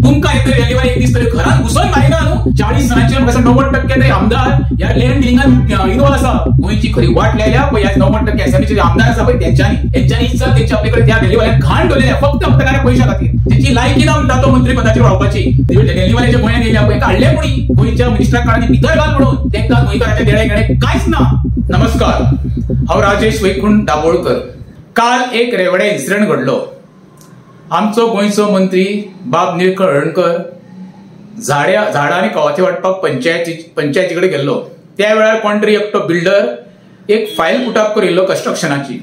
तुमकां एक तरी रॅलीवाले एक दीस तरी घरान घुसोन मारिना न्हू. 40 जणांचे म्हाका 90% तरी आमदार ह्या लँड डिलिंगान इन्वॉल्व आसा. गोंयची खरी वाट लायल्या पळय ह्या 90% एसएमबीचे आमदार आसा पळय तेंच्यांनी तेंच्यांनी इज्जत तेंची आपले कडेन त्या रॅलीवाल्यांक घाण दवरलेल्या फक्त फक्त काय पयशा खातीर. तेंची लायकी ना म्हणटा तो मंत्री पदाचेर रावपाची. रॅलीवाल्याच्या गोंयांत येयल्या पळय काडले कोणी गोंयच्या मिनिस्टरा काळांनी भितर घाल म्हणून तेंकां गोंयकाराचें देणें घेणें कांयच ना. नमस्कार, हांव राजेश वैकुंठ दाभोळकर. काल एक रेवड्या इन्सिडंट घडलो. आमचो गोंयचो मंत्री बाब निळकंठ हळर्णकर झाडां आनी कवाथे वांटपाक पंचायती कडेन गेल्लो. त्या वेळार कोण तरी एकटो बिल्डर एक फायल पुटअप करिल्लो कन्स्ट्रक्शनाची.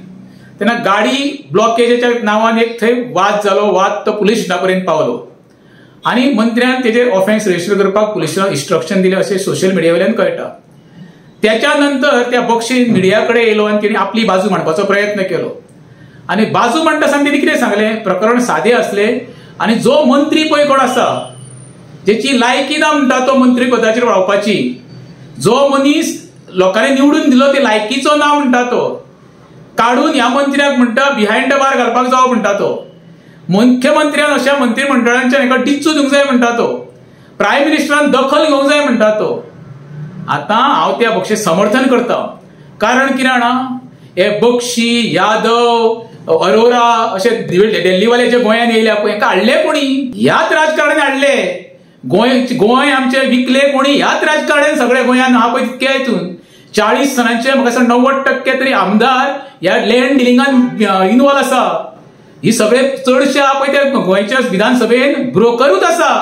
तेन्ना गाडी ब्लॉकेजाच्या नांवान एक थंय वाद जालो. वाद तो पुलीस स्टेशना पर्यंत पावलो आनी मंत्र्यान तेजेर ऑफेन्स रजिस्टर करपाक पुलिसांक इन्स्ट्रक्शन दिलें अशें सोशल मिडिया वयल्यान कळटा. त्याच्या नंतर त्या बक्षीन मिडिया कडेन येयलो आनी तेणी आपली बाजू मांडपाचो प्रयत्न केलो. आनी बाजू मांडटा आसतना तेणी कितें सांगलें, प्रकरण सादें आसलें आनी जो मंत्री पळय कोण आसा जेची लायकी ना म्हणटा तो मंत्री पदाचेर रावपाची, जो मनीस लोकांनी निवडून दिलो ते लायकीचो ना म्हणटा तो काडून ह्या मंत्र्याक म्हणटा बिहायंड the बार घालपाक जावो म्हणटा तो, मुख्यमंत्र्यान अशा मंत्रीमंडळांच्या एका डिच्चू दिवंक जाय म्हणटा तो, प्रायम मिनिस्टरान दखल घेवंक जाय म्हणटा तो. आतां हांव त्या बक्षी समर्थन करता. कारण कितें जाणा, हे बक्षी, यादव, अरोरा अशे दिल्लीवाले जे गोंयांत येयल्या पळय हांकां हाडले कोणी, ह्याच राजकारण्यान हाडले. गोंय आमचे विकले कोणी, ह्याच राजकारण्यान सगळे गोंयांत आहा पळय तितके हितून 40 जणांचे म्हाका दिसता 90% तरी आमदार ह्या लँड डिलिंगान इन्वॉल्व आसा. ही सगळे चडशे आहा पळय ते गोंयच्या विधानसभेन ब्रोकरूच आसा.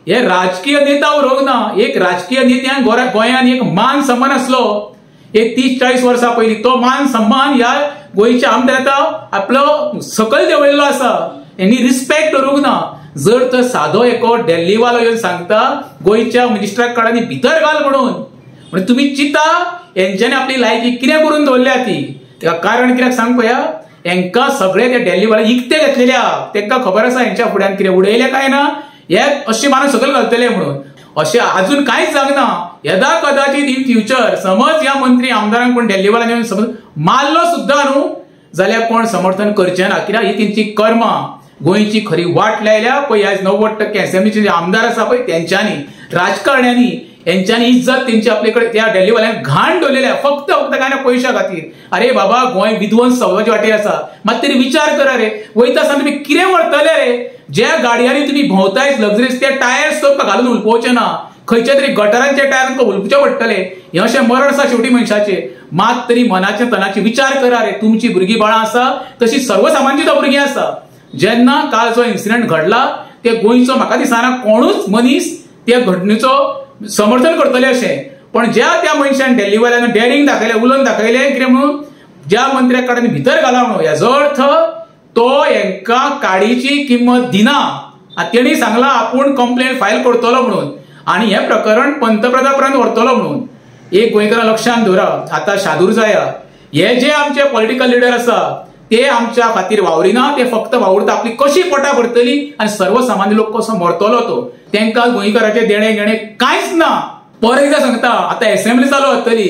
हे राजकीय नेता उरोंक ना. एक राजकीय नेत्यांक गोंयांत एक मान सन्मान आसलो एक 30-40 वर्सां पयलीं, तो मान सन्मान ह्या गोंयच्या आमदार आतां आपलो सकयल देंवयल्लो आसा. हेणी रिस्पेक्ट दवरूंक ना. जर तर सादो एको दिल्लीवालो येवन सांगता गोंयच्या मिनिस्टराक काड आनी भितर घाल म्हणून, म्हणजे तुमी चिंता हेंच्यांनी आपली लायकी कितें करून दवरल्या ती. तेका कारण कित्याक सांग पळया, हेंकां सगळे ते दिल्लीवाले इकते घेतलेल्या, तेंकां खबर आसा हेंच्या फुड्यान कितें उडयलें काय ना, हे अशें मानून सकयल घालतले म्हणून. अशें अजून कांयच जावंक ना. येदा कदाचित इन फ्युचर समज ह्या मंत्री आमदारांक कोण दिल्लीवाल्यांनी समज मारलो सुद्दां न्हू जाल्यार कोण समर्थन करचें ना. कित्याक ही तेंची कर्मां. गोंयची खरी वाट लायल्या पळय ह्या 90% एसएमबीचे जे आमदार आसा पळय तेंच्यांनी, राजकारण्यांनी हेंच्यांनी इज्जत तेंची आपले कडेन त्या दिल्लीवाल्यांक घाण दवरलेल्या फक्त फक्त काय ना पयशा खातीर. अरे बाबा, गोंय विध्वंस जावपाची वाटेर आसा. मात तरी विचार करा रे, वयता आसतना तुमी कितें व्हरतले रे? ज्या गाडयांनी तुमी भोंवताय लक्झरीज ते टायर्स तुमकां घालून हुलपोवचे ना, खंयच्या तरी गटारांचे टायर तुमकां हुलपचे पडटले. हें अशें मरण आसा शेवटी मनशाचें. मात तरी मनाचे तनाचे विचार करा रे. तुमची भुरगीं बाळां आसा तशी सर्वसामान्य भुरगीं आसा. जेन्ना काल जो इन्सिडंट घडला ते गोंयचो म्हाका दिसना कोणूच मनीस त्या घडणेचो समर्थन करतले अशें. पण ज्या त्या मनशान दिल्लीवाल्यान डेअरिंग दाखयलें, उलोवन दाखयलें कितें म्हणून ज्या मंत्र्याक काडून भितर घाला म्हणून, हेजो अर्थ तो हेंकां काडीची किंमत दिना. आनी तेणी सांगलां आपूण कंप्लेन फायल करतलो म्हणून आनी हें प्रकरण पंतप्रधान पर्यंत व्हरतलो म्हणून. एक गोंयकारां लक्षांत दवरा, आतां शादूर जाया. हे जे आमचे पॉलिटिकल लिडर आसा ते आमच्या खातीर वावरिना, ते फक्त वावुरता आपली कशी पोटां भरतली आनी सर्वसामान्य लोक कसो मरतलो तो. तेंकां गोंयकाराचें देणें घेणें कांयच ना. परत एकदां सांगता, आतां एसेंब्ली चालू आसतली,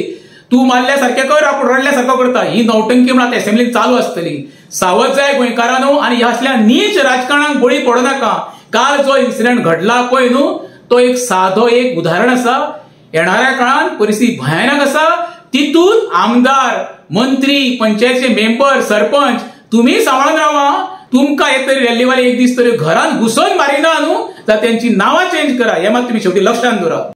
तूं मारल्या सारकें कर, आपूण रडल्या सारको करता, ही नौटंकी म्हणून आतां एसेंब्लीन चालू आसतली. सावध जाय गोंयकारांनो आनी ह्या असल्या नीच राजकारणाक बळी पडूं नाका. काल जो इन्सिडंट घडला पळय न्हू तो एक सादो एक उदाहरण आसा. येणाऱ्या काळान परिस्थिती भयानक आसा. तितून आमदार, मंत्री, पंचायतीचे मेंबर, सरपंच तुमी सांबाळून रावा. तुमकां एक तरी रॅलीवाले एक दीस तरी घरान घुसोन मारिना न्हू जाल्यार तेंची नांवां चेंज करा. हें मात तुमी शेवटी लक्षांत दवरा.